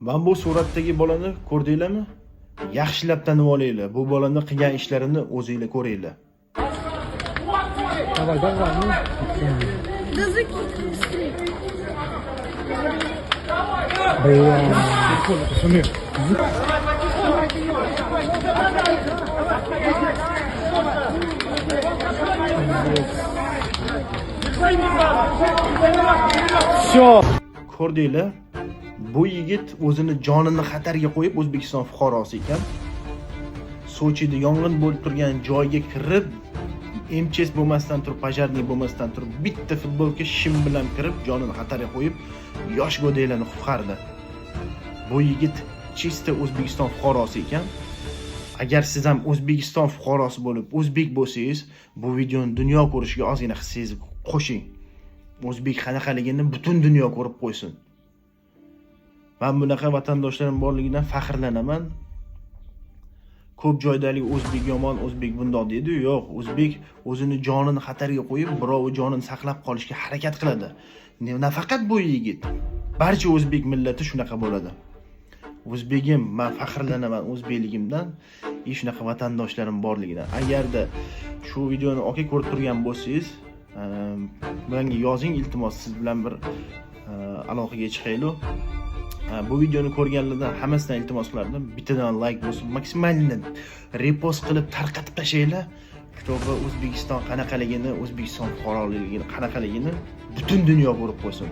Mana bu suratdagi bolani ko'rdinglarmi? Yaxshilab tanib olinglar. Bu bolani qilgan ishlarini o'zinglar ko'ringlar. Давай, давай, ну. Да закинь быстрее. Бля. Пацаны. Все. Ko'rdinglar? Bu yigit o'zini jonini xatarga qo'yib, O'zbekiston fuqarosi ekan. Sochida yong'in bo'lib turgan joyga kirib, МЧС bo'lmasdan turib, пожарный bo'lmasdan turib, bitta futbolka shim bilan kirib, jonini xatarga qo'yib, yosh go'daklarni qutqardi. Bu yigit чисто O'zbekiston fuqarosi ekan. Agar siz ham O'zbekiston fuqarosi bo'lib, o'zbek bo'lsangiz, bu videoni dunyo ko'rishiga ozgina hissangizni qo'shing. O'zbek qanaqaligini butun dunyo ko'rib qo'ysin. Man bunaqa vatandoshlarim borligidan faxrlanaman. Ko'p joydalik o'zbek yomon, o'zbek bundoq deydi. Yo'q, o'zbek o'zini jonini xatarga qo'yib, birovi jonini saqlab qolishga harakat qiladi. Nafaqat bu yigit, barcha o'zbek millati shunaqa bo'ladi. O'zbegim, man faxrlanaman o'zbekligimdan и shunaqa vatandoshlarim borligidan. Agarda shu videoni aka ko'rib turgan bo'lsangiz, menga yozing, iltimos, siz bilan bir aloqaga chiqaylik. Bu videoni ko'rganlardan hammasidan iltimos qilardim, bittadan layk bosib, максимально repost qilib tarqatib tashlanglar, чтобы O'zbekiston qanaqaligini, O'zbekiston fuqaroligini qanaqaligini butun dunyo ko'rib qo'ysin.